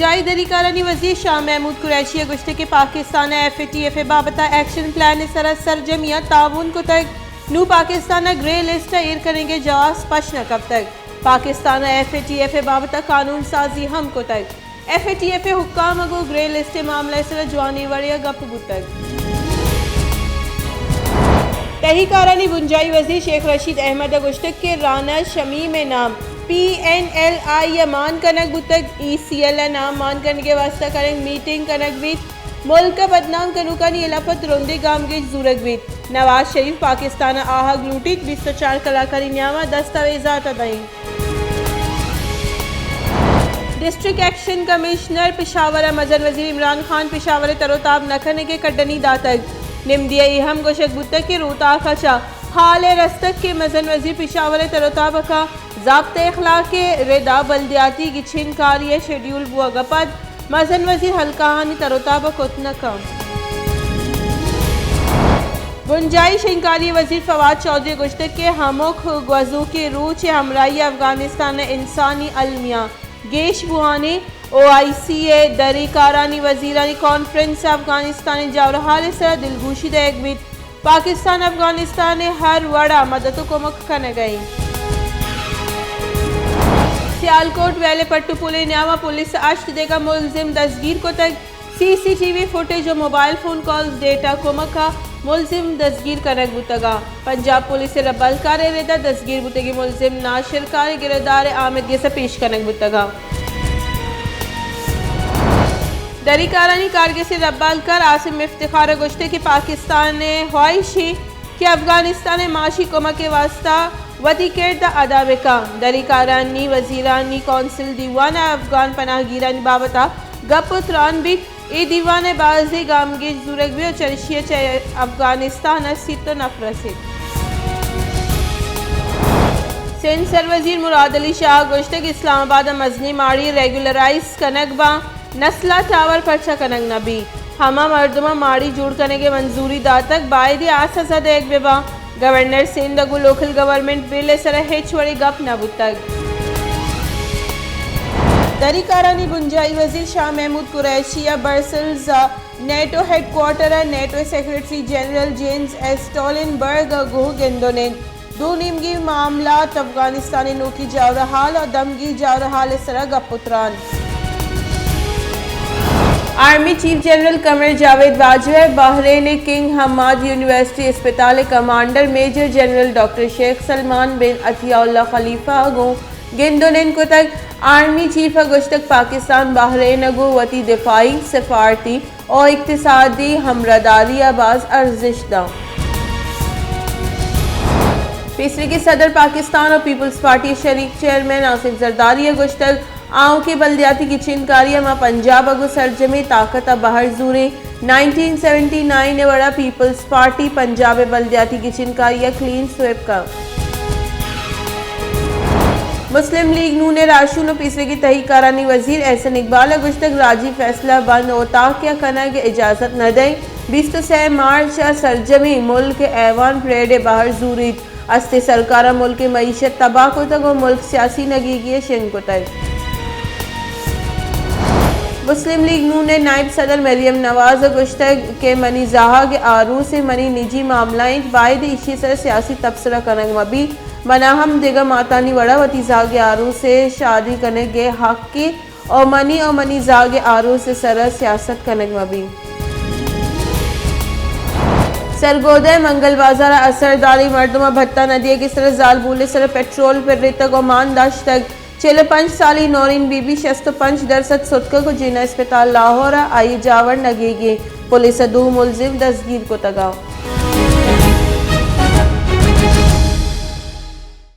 دفاعی دری کارانی وزیر شاہ محمود قریشی ءَ گوشتگ کہ پاکستان ءَ ایف اے ٹی ایف ءِ بابت ءَ ایکشن پلان ءِ سرا سرجمی ءَ تعاون کتگ، نوں پاکستان ءَ گرے لسٹ ءَ ایر کنگ ءِ جواز پش نہ کپتگ، پاکستان ءَ ایف اے ٹی ایف ءِ بابت ءَ قانون سازی ہم کتگ، ایف اے ٹی ایف ءِ حکام ءَ گوں گرے لسٹ ءِ معاملہ ءِ سرا جوانیں وڑے ءَ گپ بوتگ۔ تہی کارانی بنجاہی وزیر شیخ رشید احمد ءَ گوشتگ کہ رانا شمیم ءِ نام پی این ایل آئی ءَ مان کنگ بوتگ، ای سی ایل ءِ نام مان کنگ ءِ واستہ کنگ میٹنگ کنگ بیت، ملک ءِ بدنام کنوکانی ہلاپ ءَ ترندیں گامگیج زورگ بیت، نواز شریف پاکستان ءَ آہگ لوٹیت، بیست ءُ چار کلاکانی نیام ءَ دستاویزات ءَ دئیں۔ ڈسٹرکٹ ایکشن کمشنر پشاور ءَ مزن وزیر عمران خان پشاور ءِ تر ءُ تاب نہ کنگ ءِ کڈنی داتگ۔ نمدی ءَ اے ہم گوشگ بوتگ کہ روتاک ءَ چہ ہال ءَ رستگ کہ مزن وزیر پشاور ءِ تر ءُ تاب ءَ کاں ضابطہ اخلاق ءِ رد ءَ بلدیاتی گچین کاری ءِ شیڈیول بوگ ءَ پد مزن وزیر ہلکاہانی تر ءُ تاب ءَ کت نہ کنت۔ بنجاہی شنگکاری وزیر فواد چوہدری ءَ گوشتگ کہ ہمک گوزوکیں روچ ءِ ہمراہی ءَ افغانستان ءِ انسانی المیاں گیش بوان ایں۔ او آئی سی ءِ دری کارانی وزیرانی کانفرنس ءَ افغانستان ءِ جاورحال ءِ سرا دلگوشی دئیگ بیت۔ پاکستان افغانستان ءِ ہر وڑ ءَ مدد ءُ کمک کنگ ءَ اِنت۔ سیالکوٹ ویل ءِ پٹ ءُ پولے نیام ءَ پولیس ءَ ہشت دگہ ملزم دزگیر کتگ۔ سی سی ٹی وی فوٹیج ءُ موبائل فون کالز ڈیٹا کمک ءَ ملزم دزگیر کنگ بوتگ اَنت۔ پنجاب پولیس ءِ ربالکار ءِ رد ءَ دزگیر بوتگیں ملزم ناشرکار ءِ گرودار ءِ آمدگس ءَ پیش کنگ بوتگ اَنت۔ دری کارانی کارگس ءِ ربالکار عاصم افتخار ءَ گوشتگ کہ پاکستان ءِ ہواہش اِنت کہ افغانستان ءِ معاشی کمک ءِ واستہ وتی کرد ءَ ادا بہ کنت۔ دری کارانی وزیرانی کونسل دیوان ءَ افغان پناہ گیرانی بابت ءَ گپ ءُ تران بیت۔ اے دیوان ءَ بازیں گامگیج زورگ بیت ءُ چریشی ءَ چہ افغانستان ءَ سیت ءُ نپ رسیت۔ سندھ سروزیر مراد علی شاہ ءَ گوشتگ اسلام آباد ءَ مزنیں ماڑی ریگولرائز کنگ باں، نسل ءَ ٹاور پرچا کنگ نہ بیت؟ ہما مردماں ماڑی جوڑ کنگ ءِ منظوری داتگ، بائدیں آ سزا دئیگ بہ باں۔ گورنر سندھ ءَ گوں لوکل گورنمنٹ بل ءِ سرا ہچ وڑیں گپ نہ بوتگ۔ دری کارانی بنجاہی وزیر شاہ محمود قریشی ءَ برسلز ءَ نیٹو ہیڈ کوارٹر ءَ نیٹو ءِ سیکرٹری جنرل جینز اسٹولنبرگ ءَ گوں گند ءُ نند۔ دو نیمگی معاملات، افغانستان ءِ نوکی جاورحال ءُ دمگی جاورحال ءِ سرا گپ ءُ تران۔ آرمی چیف جنرل قمر جاوید باجوہ ءَ بحرین ءِ کنگ حماد یونیورسٹی اسپتال ءِ کمانڈر میجر جنرل ڈاکٹر شیخ سلمان بن عطیہ اللہ خلیفہ ءَ گوں گند ءُ نند کتگ۔ آرمی چیف ءَ گوشتگ پاکستان بحرین ءَ گوں وتی دفاعی، سفارتی ءُ اقتصادی ہمراہداری ءَ باز ارزشت داں۔ پیسریگیں صدر پاکستان ءُ پیپلز پارٹی ءِ شریک چیئرمین آصف زرداری ءَ گوشتگ، آؤکیں بلدیاتی گچین کاری ءَ ما پنجاب ءَ گوں سرجمیں طاقت ءَ بہر زوریں۔ نائنٹین سیونٹی نائن ءِ وڑ ءَ پیپلز پارٹی پنجاب ءِ بلدیاتی گچین کاری ءَ کلین سویپ کنت۔ مسلم لیگ نون ءِ راہشون ءُ پیسریگیں تہی کارانی وزیر احسن اقبال ءَ گوشتگ، راجی فیصلہ بند اوتاک ءَ کنگ ءِ اجازت نہ دئیں، بیست ءُ سئے مارچ ءَ سرجمیں ملک ءِ ایوان پریڈ ءِ بہر زوریت، استیں سرکار ءَ ملک ءِ معیشت تباہ کتگ ءُ ملک سیاسی نگیگی ءَ شنگ کتگ۔ مسلم لیگ نون ءِ نائب صدر مریم نواز ءَ گوشتگ کہ منی زہگ ءِ آروس ءَ منی نجی معاملہ اِنت، باید ایشی ءِ سرا سیاسی تبصرہ کنگ مہ بیت۔ منا ہم دگہ ماتانی وڑا وتی زہگ ءِ آروس ءِ شادی کنگ ءِ حق اِنت ءُ منی ءُ منی زہگ ءِ آروس ءِ سرا سیاست کنگ مہ بیت۔ سرگودھا ءِ منگل بازار ءَ اثرداریں مردماں بھتہ نہ دیگ ءِ سرا زالبول ءِ سرا پٹرول پرتگ ءُ مان داشتگ۔ چل ءُ پنچ سالی نورین بی بی شست ءُ پنچ درسد ستکگ ءُ جناح اسپتال لاہور ءَ آئی ءِ جاور نگیگی اِنت۔ پولیس ءَ دو ملزم دزگیر کتگ اَنت۔